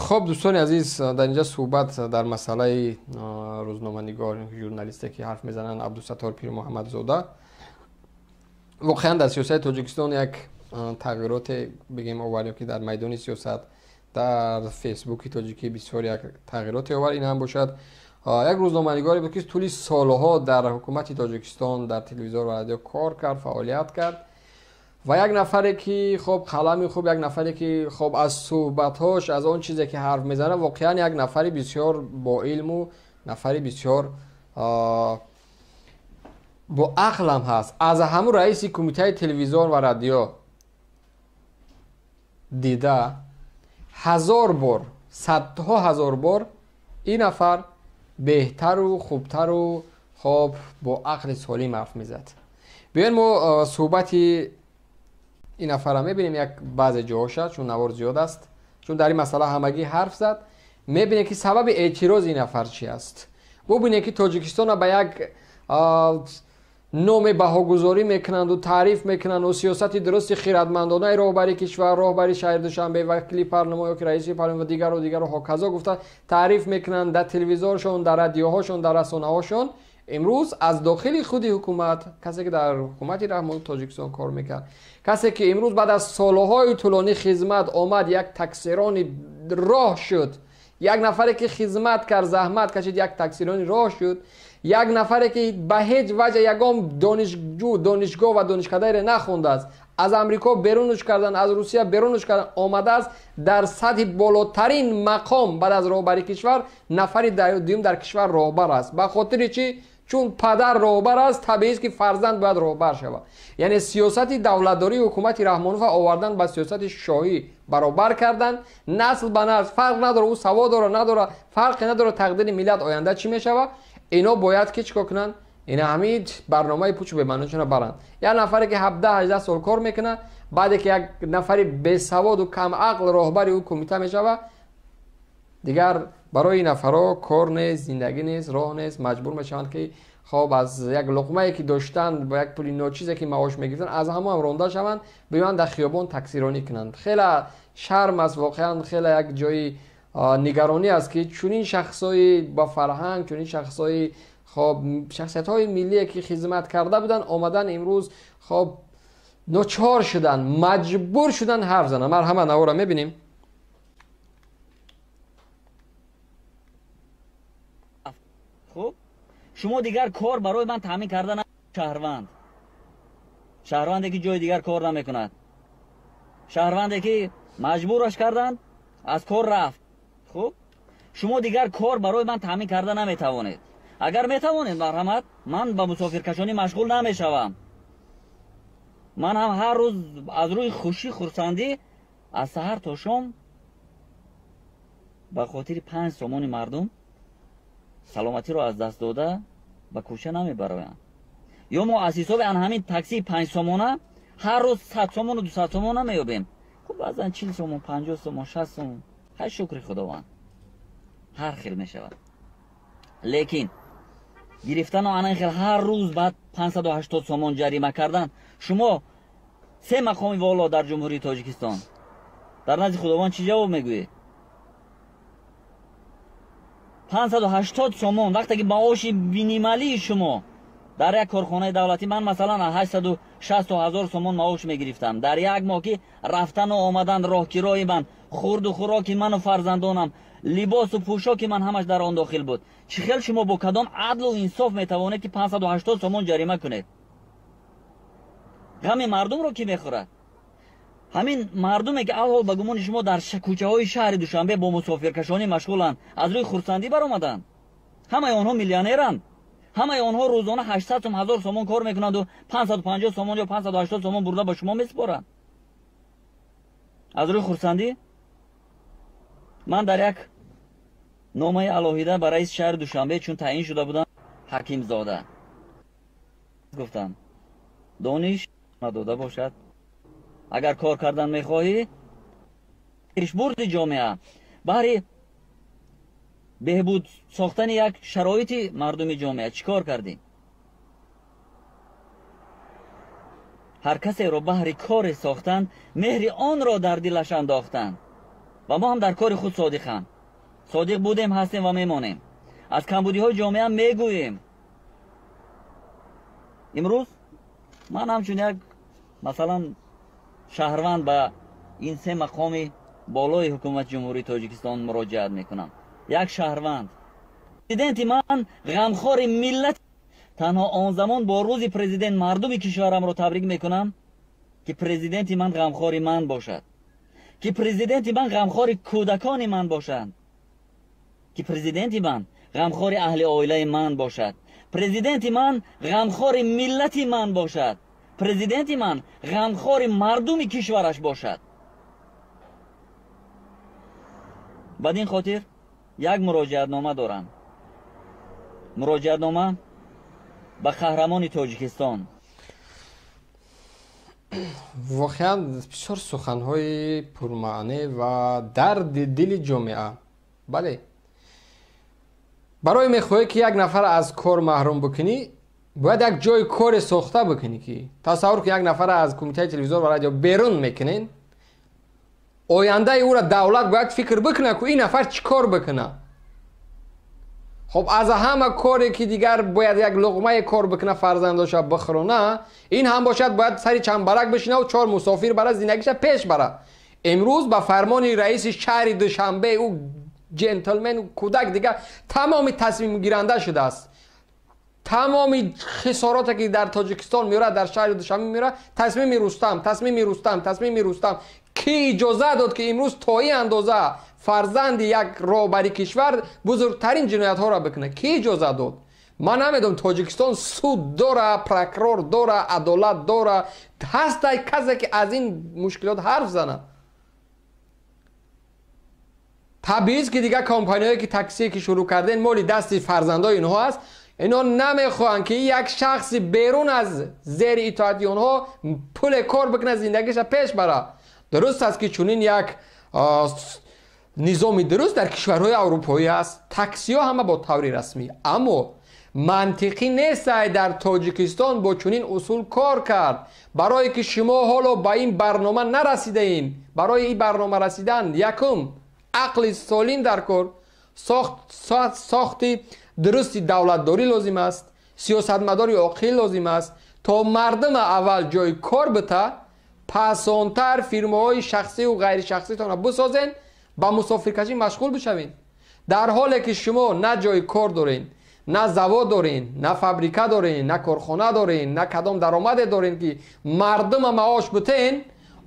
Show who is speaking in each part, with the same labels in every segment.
Speaker 1: Хоб, дӯстони азиз, дар инҷа суҳбат дар масъалаи рӯзноманигор, журналисте ки ҳарф мезананд, Абдусаттор Пирмуҳаммадзода. Воқеан дар сиёсати Тоҷикистон як тағйироте бигем овард, ё ки дар майдони сиёсат, дар фейсбуки тоҷикӣ бисёр як тағйироте овард. Ин ҳам бошад як рӯзноманигоре буд, ки тӯли солҳо дар ҳукумати Тоҷикистон дар телевизор ва радио кор кард, фаъолият кард ва як нафаре ки хоб қалами хуб, як нафаре ки хоб аз суҳбатҳош, аз он чизе ки ҳарф мезанад, воқеан як нафари бисёр боилму нафари бисёр бо ақлам ҳаст. Аз ҳамун раиси кумитаи телевизион ва радио дида ҳазор бор, садҳо ҳазор бор ин нафар беҳтару хубтару хоб бо ақли солим ҳарф мезад. Биёед мо суҳбати ин нафарро мебинем, як баъзе ҷоҳоша, чун навор зиёд аст, чун дар ин масъала ҳамагӣ ҳарф зад. Мебинем, ки сабаби эътирози ин нафар чи аст. Бубинем, ки Тоҷикистонро ба як номе баҳогузорӣ мекунанду таъриф мекунанду сиёсати дурусти хиратмандонаи роҳбари кишвар, роҳбари шаҳри Душанбе, вакили парлумон ё ки раиси парлумон ва дигару дигару ҳоказо гуфта таъриф мекунанд дар телевизоршон, дар радиоҳошон, дар расонаҳошон. Имрӯз аз дохили худи ҳукумат, касе ки дар ҳукумати Раҳмони Тоҷикистон кор мекард, касе ки имрӯз баъд аз солҳои тӯлонӣ хизмат омад, як таксирони роҳ шуд, як нафаре ки хизмат кард, заҳмат кашид, як таксирони роҳ шуд, як нафаре ки ба ҳеҷ ваҷҳ ягон донишҷӯ, донишгоҳ ва донишкадаеро нахондааст, аз Амрико берунаш кардан, аз Русия берунаш кардан, омадааст дар сатҳи болотарин мақом баъд аз роҳбари кишвар, нафари дуюм дар кишвар роҳбар аст. Ба хотири чӣ? Чун падар роҳбар аст, табиист ки фарзанд бояд роҳбар шавад. Яъне сиёсати давлатдории ҳукумати Раҳмонова овардан ба сиёсати шоҳӣ баробар кардан, насл ба насл, фарқ надорад, ӯ савод дорад, надорад, фарқе надорад, тақдири миллат оянда чӣ мешавад. Ино бояд ки чӣ кор кунанд? Ина ҳамин барномаи пучу бемаъношонро баранд. Як нафаре ки 17-18 сол кор мекунад, баъде ки як нафари бесаводу камақл роҳбари ӯ кумита мешавад, дигар барои ин нафарҳо кор нест, зиндагӣ нест, роҳ нест, маҷбур мешаванд ки хоб аз як луқмае ки доштанд, бо як пули ночизе ки маош мегирифтанд, аз ҳамон ҳам ронда шаванд, биёянд дар хиёбон таксиронӣ кунанд. Хеле шарм аст, воқеан хеле як ҷои нигаронӣ аст, ки чунин шахсҳои ба фарҳанг, чунин шахсҳои хоб шахсиятҳои миллие ки хизмат карда буданд, омадан имрӯз хоб ночор шуданд, маҷбур шуданд ҳарф зананд. Марҳамат, наворро мебинем.
Speaker 2: Хуб, шумо дигар кор барои ман таъмин карда на, шаҳрванд, шаҳрванде ки ҷои дигар кор намекунад, шаҳрванде ки маҷбураш карданд, аз кор рафт. Хуб, шумо дигар кор барои ман таъмин карда наметавонед. Агар метавонед, марҳамат, ман ба мусофиркашонӣ машғул намешавам. Ман ҳам ҳар рӯз аз рӯи хушӣ хурсандӣ аз саҳар то шом ба хотири 5 сомони мардум саломатиро аз даст дода ба кӯча намебароям. Ё мо аз ҳисоби ан ҳамин таксии 5 сомона ҳар рӯз 100 сомону 200 сомон намеёбем. Хуб, баъзан 40 сомон, 50 сомон, 60 сомон. Ҳай, шукри Худованд, ҳар хел мешавад. Лекин гирифтану ана ин хел ҳар рӯз баъд 580 сомон ҷарима кардан, шумо се мақоми воло дар Ҷумҳурии Тоҷикистон дар назди Худованд чӣ ҷавоб мегӯед? 580 сомон, вақте ки маоши минималии шумо дар як корхонаи давлатӣ, ман масалан 860 ҳазор сомон маош мегирифтам дар як моҳ, ки рафтану омадан, роҳкирои ман, хурду хӯроки ману фарзандонам, либосу пӯшоки ман ҳамаш дар он дохил буд. Чӣ хел шумо бо кадом адлу инсоф метавонед ки 580 сомон ҷарима кунед? Ғами мардумро кӣ мехӯрад? Ҳамин мардуме ки алҳол ба гумони шумо дар кӯчаҳои шаҳри Душанбе бо мусофиркашонӣ машғуланд, аз рӯи хурсандӣ баромаданд. Ҳамаи онҳо миллионеранд. Ҳамаи онҳо рӯзона 800 сом, 1000 сомон кор мекунанду 550 сомон ё 580 сомон бурда ба шумо месупоранд. Аз рӯи хурсандӣ? Ман дар як номаи алоҳида ба раиси шаҳри Душанбе, чун таъин шуда будам, Ҳакимзода, гуфтам: дониш надода бошад, агар кор кардан мехоҳӣ, пешбурди ҷомеа, баҳри беҳбуд сохтани як шароити мардуми ҷомеа чӣ кор кардӣ? Ҳар касеро баҳри коре сохтанд, меҳри онро дар дилаш андохтанд. Ва мо ҳам дар кори худ содиқам. Содиқ будем, ҳастем ва мемонем. Аз камбудиҳои ҷомеа мегӯем. Имрӯз ман ҳамчун як масалан шаҳрванд ба ин се мақоми болои ҳукумати Ҷумҳурии Тоҷикистон муроҷиат мекунам. Як шаҳрванд. Президенти ман ғамхори миллат. Танҳо он замон бо рӯзи президент мардуми кишварамро табрик мекунам, ки президенти ман ғамхори ман бошад, ки президенти ман ғамхори кӯдакони ман бошад, ки президенти ман ғамхори аҳли оилаи ман бошад, президенти ман ғамхори миллати ман бошад, президенти ман ғамхори мардуми кишвараш бошад. Бад ин хотир як муроҷиатнома дорам. Муроҷиатнома ба қаҳрамони Тоҷикистон.
Speaker 1: Воқеан бисёр суханҳои пурмаъне ва дарди дили ҷомеа. Бале, барои мехоҳӣ ки як нафар аз кор маҳрум бикунӣ, бояд як ҷои коре сохта бикунӣ, ки тасаввур кун як нафар аз кумитаи телевизор ва радио берун мекунен, ояндаи ӯра давлат бояд фикр бикунад, ку ин нафар чӣ кор бикунад. Хоб, аз ҳама коре ки дигар бояд як луқмае кор бикунад, фарзандоша бихӯрона, ин ҳам бошад бояд сари чамбарак бишинаву чор мусофир бара, зиндагиша пеш бара. Имрӯз ба фармони раиси шаҳри Душанбе ӯ ҷентлмен, кӯдак дигар тамоми тасмимгиранда шудааст. Тамоми хисороте ки дар Тоҷикистон меорад, дар шаҳри Душанбе меорад, тасмими Рустам, тасмими Рустам, тасмими Рустам. Ки иҷоза дод, ки имрӯз то ин андоза фарзанди як роҳбари кишвар бузургтарин ҷиноятҳоро бикунад? Ки иҷоза дод? Ман намедонам, Тоҷикистон суд дора, прокурор дора, адолат дора, ҳастай касе ки аз ин мушкилот ҳарф занад? Табиист ки дигар компаниҳое ки таксие ки шурӯъ карден, моли дасти фарзандои инҳо аст. Инҳо намехоҳанд ки як шахси берун аз зери итоати онҳо пуле кор бикунад, зиндагиша пеш барад. Дуруст аст ки чунин як низоми дуруст дар кишварҳои аврупоӣ аст, таксиҳо ҳама бо таври расмӣ, аммо мантиқӣ нестай дар Тоҷикистон бо чунин усул кор кард. Барое ки шумо ҳоло ба ин барнома нарасидаин, барои ин барнома расидан якум ақли солим дар кор, сохти дурусти давлатдорӣ лозим аст, сиёсатмадори оқил лозим аст, то мардума аввал ҷои кор бита, пасонтар фирмаҳои шахсиву ғайришахситонро бисозен, ба мусофиркашӣ машғул бишавед. Дар ҳоле ки шумо на ҷои кор дорен, на завод дорен, на фабрика дорен, на корхона дорен, на кадом даромаде дорен, ки мардума маош битен,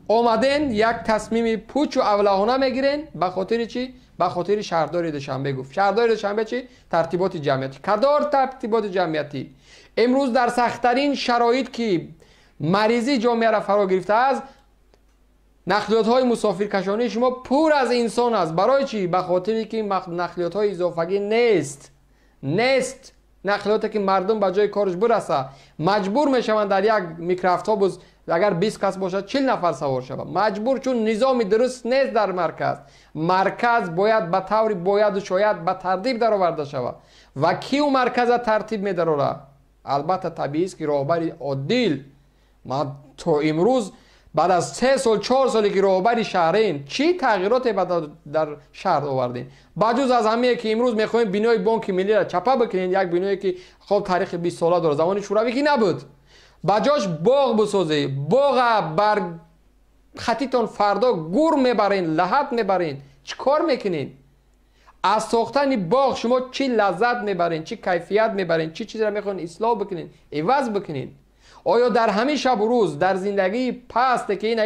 Speaker 1: омаден як тасмими пучу авлаҳона мегирен. Ба хотири чӣ? Ба хотири шаҳрдори Душанбе гуфт. Шаҳрдори Душанбе чӣ? Тартиботи ҷамъиятӣ. Кадор тартиботи ҷамъиятӣ? Имрӯз дар сахттарин шароит ки маризӣ ҷомеаро фаро гирифтааст, нақлиётҳои мусофиркашонии шумо пур аз инсон аст. Барои чӣ? Ба хотире ки нақлиётҳои изофагӣ нест. Нест нақлиёте ки мардум ба ҷои кораш бирасад. Маҷбур мешаванд дар як микроавтобус агар 20 кас бошад, 40 нафар савор шавад. Маҷбур, чун низоми дуруст нест дар марказ. Марказ бояд ба таври бояду шояд ба тартиб дароварда шавад. Ва киу марказа тартиб медарорад? Албатта табиист ки роҳбари одил. Ман то имрӯз баъд аз 3 сол 4 соле ки роҳбари шаҳрем, чӣ тағйироте дар шаҳр овардем? Ба ҷуз аз ҳамие ки имрӯз мехоҳем бинои Бонки Миллиро чапа бикунем, як биное ки хоб таърихи 20 сола дорад, замони шӯравӣ ки набуд, ба ҷош боғ бисозед, боға бар хатитон фардо гур мебарен, лаҳат мебарен. Чӣ кор мекунед? Аз сохтани боғ шумо чӣ лаззат мебарен, чӣ кайфият мебарен, чӣ чизро мехоҳед ислоҳ бикунед, иваз бикунед? Оё дар ҳамин шабу рӯз дар зиндагии пасте ки ин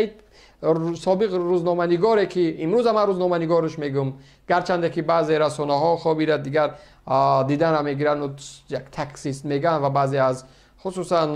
Speaker 1: собиқ рӯзноманигоре ки имрӯз ман рӯзноманигорш мегӯм, гарчанде ки баъзе расонаҳо хобира дигар дида намегиранд, як таксист мегӯянд, ва баъзе аз хусусан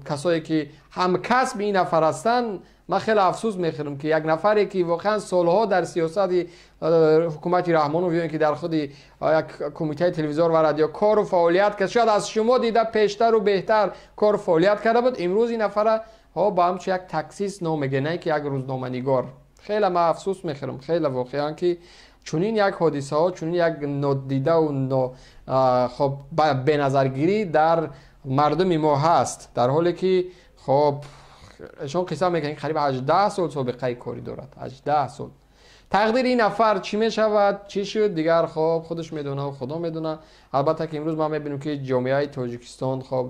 Speaker 1: касое ки ҳамкасби ин нафар ҳастанд, ман хеле афсӯс мехӯрам ки як нафаре ки воқеан солҳо дар сиёсати ҳукумати Раҳмонов ё ин ки дар худи як кумитаи телевизор ва радио кору фаъолият кард, шояд аз шумо дида пештару беҳтар кору фаъолият карда буд, имрӯз ин нафара ба ҳамчун як таксист ном мегиранд, на ин ки як рӯзноманигор. Хеле ман афсӯс мехӯрам, хеле воқеан ки чунин як ҳодисаҳо, чунин як нодидаву хоб беназаргирӣ дар мардуми мо ҳаст, дар ҳоле ки хоб эшон қисса мекунанд, қариб 18 сол собиқаи корӣ дорад, 18 сол. Тақдири ин нафар чӣ мешавад, чӣ шуд дигар, хоб худаш медона ва Худо медона. Албатта ки имрӯз ман мебинем, ки ҷомеаи Тоҷикистон, хоб,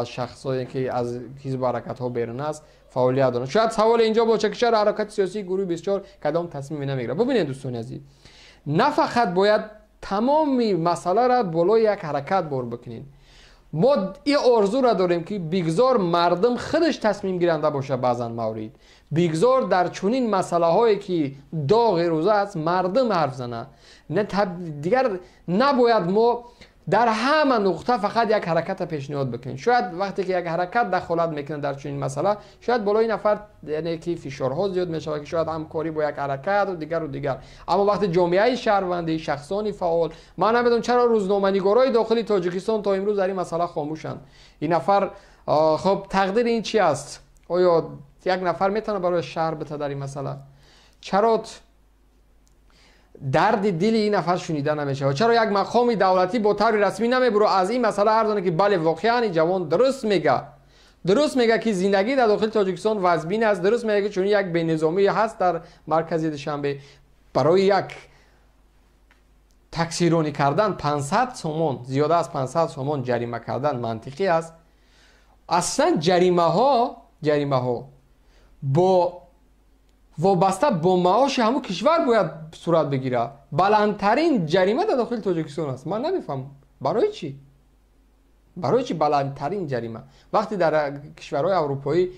Speaker 1: шахсое ки аз ҳизбу ҳаракатҳо берун аст, фаъолият доранд. Шояд саволе инҷо бошад, ки чаро ҳаракати сиёсии гурӯҳи 24 кадом тасмиме намегирад. Бубинед, дӯстони азиз, на фақат бояд тамоми масъаларо болои як ҳаракат бор бикунед. Мо ин орзуро дорем, ки бигзор мардум худаш тасмим гиранда бошад. Баъзан маврид бигзор дар чунин масъалаҳое ки доғи рӯза аст, мардум ҳарф зана. Дигар набояд мо дар ҳама нуқта фақат як ҳараката пешниҳод бикунем. Шояд вақте ки як ҳаракат дахолат мекунад дар чунин масъала, шояд болои нафар, яъне ки фишорҳо зиёд мешавад, ки шояд ҳамкорӣ бо як ҳаракату дигару дигар. Аммо вақте ҷомеаи шаҳрвандӣ, шахсони фаъол, ман намедонам, чаро рӯзноманигорои дохили Тоҷикистон то имрӯз дар ин масъала хомӯшанд. Ин нафар, хоб, тақдири ин чи аст? Оё як нафар метавонад барои шаҳр бита дар ин масъала? Чаро дарди дили ин нафар шунида намешавад? Чаро як мақоми давлатӣ бо таври расмӣ намебуро аз ин масъала ҳарф зана, ки бале, воқеан ин ҷавон дуруст мега, дуруст мега, ки зиндагӣ дар дохили Тоҷикистон вазбин аст, дуруст мега, ки чунин як бенизомӣ ҳаст дар маркази Душанбе, барои як таксиронӣ кардан 500 сомон, зиёда аз 500 сомон ҷарима кардан мантиқӣ аст? Аслан ҷаримаҳо бо вобаста бо маоши ҳамун кишвар бояд сурат бигирад. Баландтарин ҷарима дар дохили Тоҷикистон аст. Ман намефаҳмам, барои чӣ, барои чӣ баландтарин ҷарима, вақте дар кишварҳои аврупоӣ,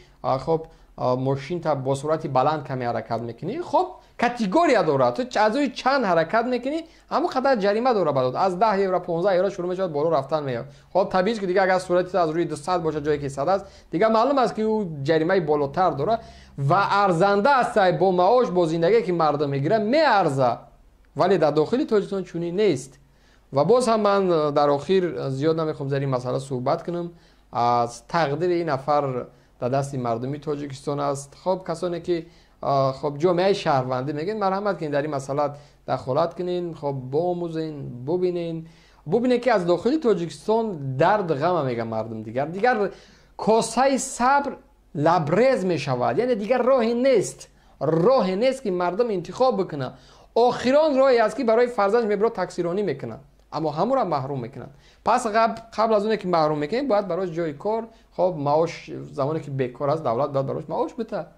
Speaker 1: хоб, мошинта бо суръати баланд каме ҳаракат мекунӣ, хоб, категория дорад, ту аз рӯи чанд ҳаракат мекунӣ, ҳамон қадар ҷарима дора бадод, аз 10 евро, 15 евро шурӯъ мешавад, боло рафтан меяд. Хоб, табиист, ки дигар агар суръати аз рӯи 200 бошад, ҷое ки 100 аст, дигар маълум аст, ки ӯ ҷаримаи болотар дорад ва арзанда аст. Бо маош, бо зиндагие ки мардум мегирад, меарза. Вале дар дохили Тоҷикистон чунин нест. Ва боз ҳам ман дар охир зиёд намехоҳам дар ин масъала суҳбат кунам. Аз тақдири ин нафар дар дасти мардуми Тоҷикистон аст. Хоб, касоне ки, хоб, ҷомеаи шаҳрвандӣ мегӯянд, марҳамат кунед, дар ин масъала дахолат кунен, хоб, боомӯзен, бубинен, ки аз дохили Тоҷикистон дард ғама мега мардум. Дигар косаи сабр лабрез мешавад, яъне дигар роҳе нест, роҳе нест, ки мардум интихоб бикунад. Охирон роҳе аст, ки барои фарзандш мебиро таксиронӣ мекунад, аммо ҳамонро маҳрум мекунад. Пас қабл аз оне ки маҳрум мекунем, бояд барош ҷои кор, хоб, маош, замоне ки бекор аст, давлат бояд барош маош бита.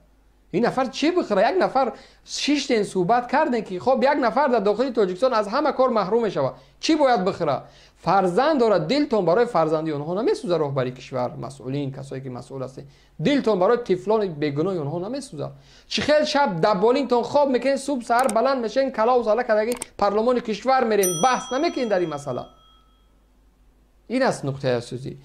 Speaker 1: Ин нафар чӣ бихӯра? Як нафар шиштен, суҳбат кардем, ки хоб, як нафар дар дохили Тоҷикистон аз ҳама кор маҳрум мешавад, чӣ бояд бихӯра? Фарзанд дорад. Дилтон барои фарзанди онҳо намесӯза? Роҳбари кишвар, масъулин, касое ки масъул ҳастед, дилтон барои тифлони бегуноҳи онҳо намесӯзад? Чӣ хел шаб дар болинтон хоб мекунед, субҳ саҳар баланд мешавед, калаву сала кадаги парлумони кишвар мерен, баҳс намекунед дар ин масъала? Ин аст нуқтаи асосӣ.